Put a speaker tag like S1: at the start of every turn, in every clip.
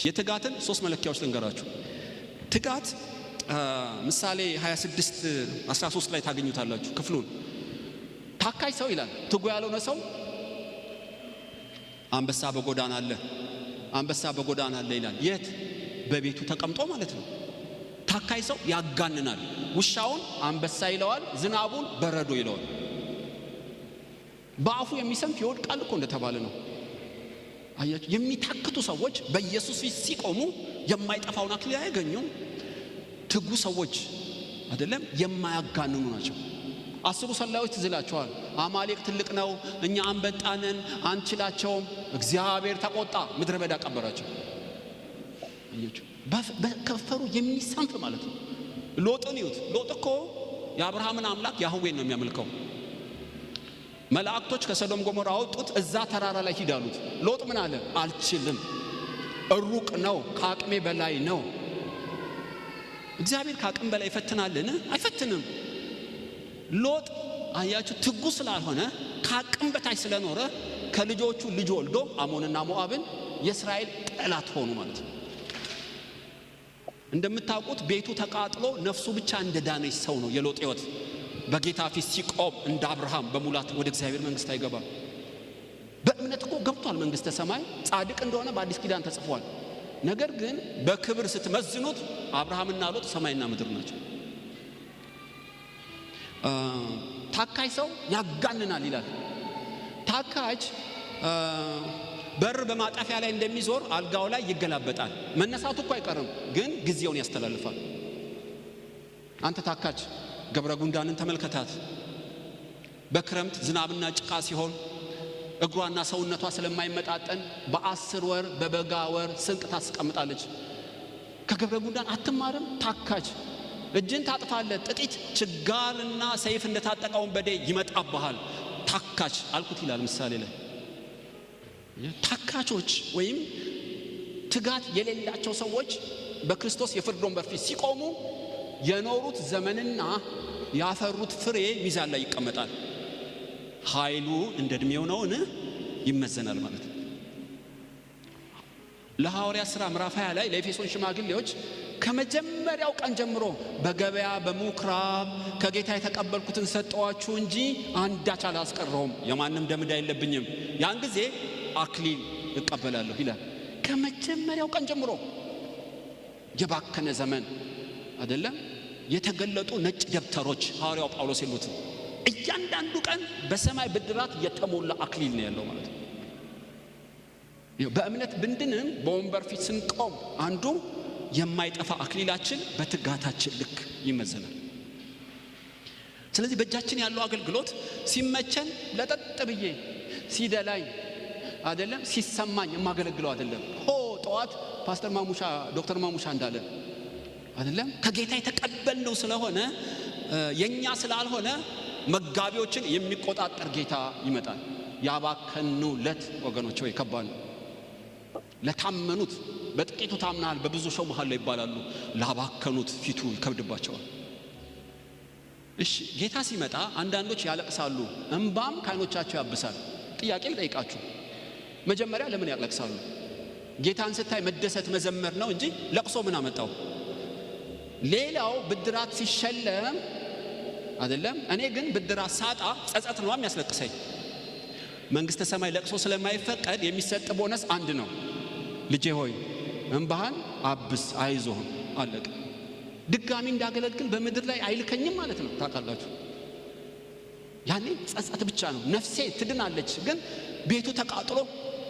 S1: የትጋትን ሶስት መለኪያዎች ልንገራችሁ። ትጋት ምሳሌ 26 13 ላይ ታገኙታላችሁ ክፍሉን። ታካች ሰው ይላል፣ ትጉ ያልሆነ ሰው አንበሳ በጎዳና አለ፣ አንበሳ በጎዳና አለ ይላል። የት? በቤቱ ተቀምጦ ማለት ነው። ታካይ ሰው ያጋንናል። ውሻውን አንበሳ ይለዋል፣ ዝናቡን በረዶ ይለዋል። በአፉ የሚሰንፍ ይወድቃል እኮ እንደተባለ ነው። አያችሁ፣ የሚታክቱ ሰዎች በኢየሱስ ፊት ሲቆሙ የማይጠፋውን አክሊል አያገኙም። ትጉ ሰዎች አይደለም የማያጋንኑ ናቸው። 10ሩ ሰላዮች ትዝ ይላቸዋል። አማሌቅ ትልቅ ነው፣ እኛ አንበጣንን አንችላቸውም። እግዚአብሔር ተቆጣ፣ ምድረ በዳ ቀበራቸው። አያችሁ፣ በከንፈሩ የሚሰንፍ ማለት ነው። ሎጥን ይዩት። ሎጥ እኮ የአብርሃምን አምላክ ያህዌን ነው የሚያመልከው። መላእክቶች ከሰዶም ጎሞራ አወጡት፣ እዛ ተራራ ላይ ሂድ አሉት። ሎጥ ምን አለ? አልችልም፣ ሩቅ ነው፣ ከአቅሜ በላይ ነው። እግዚአብሔር ከአቅም በላይ ይፈትናልን? አይፈትንም። ሎጥ አያችሁ፣ ትጉ ስላልሆነ ከአቅም በታች ስለኖረ ከልጆቹ ልጅ ወልዶ አሞንና ሞዓብን የእስራኤል ጠላት ሆኑ ማለት ነው። እንደምታውቁት ቤቱ ተቃጥሎ ነፍሱ ብቻ እንደዳነች ሰው ነው የሎጥ ሕይወት። በጌታ ፊት ሲቆም እንደ አብርሃም በሙላት ወደ እግዚአብሔር መንግስት አይገባም። በእምነት እኮ ገብቷል መንግስተ ሰማይ፣ ጻድቅ እንደሆነ በአዲስ ኪዳን ተጽፏል። ነገር ግን በክብር ስትመዝኑት አብርሃምና ሎጥ ሰማይና ምድር ናቸው። ታካች ሰው ያጋንናል ይላል። ታካች በር በማጠፊያ ላይ እንደሚዞር አልጋው ላይ ይገላበጣል። መነሳቱ እኮ አይቀርም፣ ግን ጊዜውን ያስተላልፋል። አንተ ታካች ገብረ ጉንዳንን ተመልከታት። በክረምት ዝናብና ጭቃ ሲሆን እግሯና ሰውነቷ ስለማይመጣጠን በ10 ወር በበጋ ወር ስንቅ ታስቀምጣለች። ከገብረ ጉንዳን አትማርም? ታካች እጅን ታጥፋለህ። ጥቂት ችጋርና ሰይፍ እንደታጠቀ ወንበዴ ይመጣብሃል። ታካች አልኩት ይላል ምሳሌ ላይ። ታካቾች ወይም ትጋት የሌላቸው ሰዎች በክርስቶስ የፍርድ ወንበር ፊት ሲቆሙ የኖሩት ዘመንና ያፈሩት ፍሬ ሚዛን ላይ ይቀመጣል። ኃይሉ እንደ ዕድሜው ነውን? ይመዘናል ማለት ነው። ለሐዋርያት ሥራ ምዕራፍ 20 ላይ ለኤፌሶን ሽማግሌዎች ከመጀመሪያው ቀን ጀምሮ በገበያ በምኩራብ ከጌታ የተቀበልኩትን ሰጠዋችሁ እንጂ አንዳች አላስቀረውም፣ የማንም ደም ዕዳ የለብኝም፣ ያን ጊዜ አክሊል እቀበላለሁ ይላል። ከመጀመሪያው ቀን ጀምሮ የባከነ ዘመን አይደለም። የተገለጡ ነጭ ደብተሮች ሐዋርያው ጳውሎስ የሉትም። እያንዳንዱ ቀን በሰማይ ብድራት የተሞላ አክሊል ነው ያለው ማለት ነው። በእምነት ብንድንም በወንበር ፊት ስንቆም አንዱ የማይጠፋ አክሊላችን በትጋታችን ልክ ይመዘናል። ስለዚህ በእጃችን ያለው አገልግሎት ሲመቸን ለጠጥ ብዬ ሲደላኝ አይደለም፣ ሲሰማኝ የማገለግለው አይደለም። ሆ ጠዋት ፓስተር ማሙሻ ዶክተር ማሙሻ እንዳለ አይደለም፣ ከጌታ የተቀበልነው ስለሆነ የኛ ስላልሆነ መጋቢዎችን የሚቆጣጠር ጌታ ይመጣል። ያባከኑለት ወገኖች ወይ ከባድ ነው። ለታመኑት በጥቂቱ ታምናሃል በብዙ ሾመሃለሁ ይባላሉ። ላባከኑት ፊቱ ይከብድባቸዋል። እሺ ጌታ ሲመጣ አንዳንዶች ያለቅሳሉ፣ እንባም ከዓይኖቻቸው ያብሳል። ጥያቄ ልጠይቃችሁ፣ መጀመሪያ ለምን ያለቅሳሉ? ጌታን ስታይ መደሰት መዘመር ነው እንጂ ለቅሶ ምን አመጣው? ሌላው ብድራት ሲሸለም አይደለም። እኔ ግን ብድራት ሳጣ ጸጸት ነው የሚያስለቅሰኝ። መንግስተ ሰማይ ለቅሶ ስለማይፈቀድ የሚሰጥ ቦነስ አንድ ነው። ልጄ ሆይ እንባህን አብስ፣ አይዞህም፣ አለቀ። ድጋሚ እንዳገለግል በምድር ላይ አይልከኝም ማለት ነው። ታውቃላችሁ፣ ያኔ ጸጸት ብቻ ነው። ነፍሴ ትድናለች፣ ግን ቤቱ ተቃጥሎ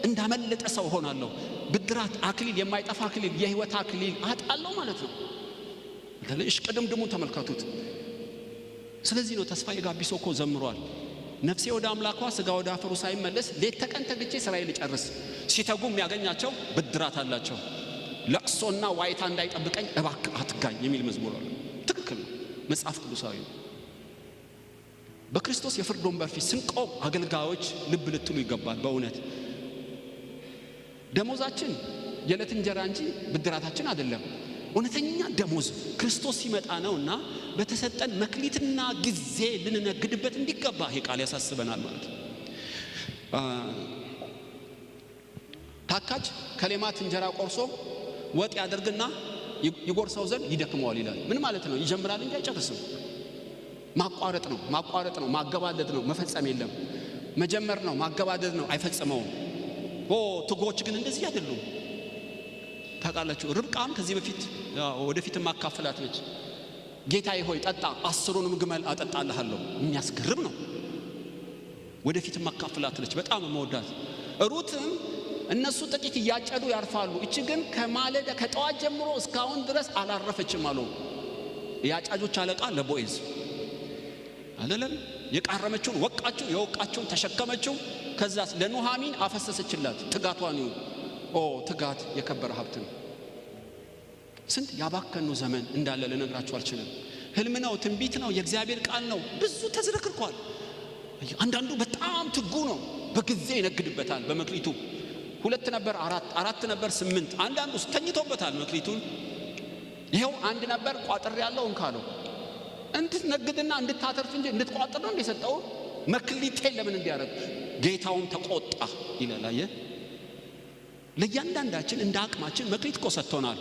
S1: እንዳመለጠ ሰው ሆናለሁ። ብድራት አክሊል፣ የማይጠፋ አክሊል፣ የህይወት አክሊል አጣለሁ ማለት ነው። እሽቅድምድሙን ተመልከቱት። ስለዚህ ነው ተስፋዬ ጋቢሶ እኮ ዘምሯል። ነፍሴ ወደ አምላኳ ስጋ ወደ አፈሩ ሳይመለስ ሌት ተቀን ተግቼ ስራዬን ልጨርስ። ሲተጉ የሚያገኛቸው ብድራት አላቸው። ለቅሶና ዋይታ እንዳይጠብቀኝ እባክህ አትጋኝ የሚል መዝሙር አለ። ትክክል ነው፣ መጽሐፍ ቅዱሳዊ ነው። በክርስቶስ የፍርድ ወንበር ፊት ስንቆም አገልጋዮች ልብ ልትሉ ይገባል። በእውነት ደሞዛችን የዕለት እንጀራ እንጂ ብድራታችን አይደለም። እውነተኛ ደሞዝ ክርስቶስ ሲመጣ ነውና በተሰጠን መክሊትና ጊዜ ልንነግድበት እንዲገባ ይሄ ቃል ያሳስበናል ማለት ነው። ታካች ከሌማት እንጀራ ቆርሶ ወጥ ያደርግና ይጎርሰው ዘንድ ይደክመዋል ይላል። ምን ማለት ነው? ይጀምራል እንጂ አይጨርስም። ማቋረጥ ነው፣ ማቋረጥ ነው፣ ማገባደድ ነው፣ መፈጸም የለም። መጀመር ነው፣ ማገባደድ ነው፣ አይፈጽመውም። ኦ ትጉዎች ግን እንደዚህ አይደሉም። ታውቃላችሁ፣ ርብቃም ከዚህ በፊት ወደፊት ማካፈላት ነች። ጌታዬ ሆይ ጠጣ፣ 10ሩንም ግመል አጠጣልሃለሁ። የሚያስገርም ነው። ወደፊት ማካፈላት ነች። በጣም መወዳት። ሩትም እነሱ ጥቂት እያጨዱ ያርፋሉ፣ እቺ ግን ከማለዳ ከጠዋት ጀምሮ እስካሁን ድረስ አላረፈችም አሉ። የአጫጆች አለቃ ለቦኤዝ አይደለም፣ የቃረመችውን ወቃችው፣ የወቃችውን ተሸከመችው። ከዛስ ለኑሃሚን አፈሰሰችላት። ትጋቷን ይሁን። ኦ ትጋት የከበረ ሀብት ነው። ስንት ያባከኑ ዘመን እንዳለ ልነግራችሁ አልችልም። ህልም ነው፣ ትንቢት ነው፣ የእግዚአብሔር ቃል ነው። ብዙ ተዝረክርኳል። አንዳንዱ በጣም ትጉ ነው፣ በጊዜ ይነግድበታል። በመክሊቱ 2 ነበር 4፣ 4 ነበር 8። አንዳንዱ ተኝቶበታል መክሊቱን። ይኸው 1 ነበር ቋጥር ያለው እንካለው እንድትነግድና እንድታተርፍ እንጂ እንድትቋጥር ነው እንደሰጠው። መክሊቴን ለምን እንዲያደርግ ጌታውን ተቆጣ ይላል። አየህ፣ ለእያንዳንዳችን እንደ አቅማችን መክሊት እኮ ሰጥቶናል።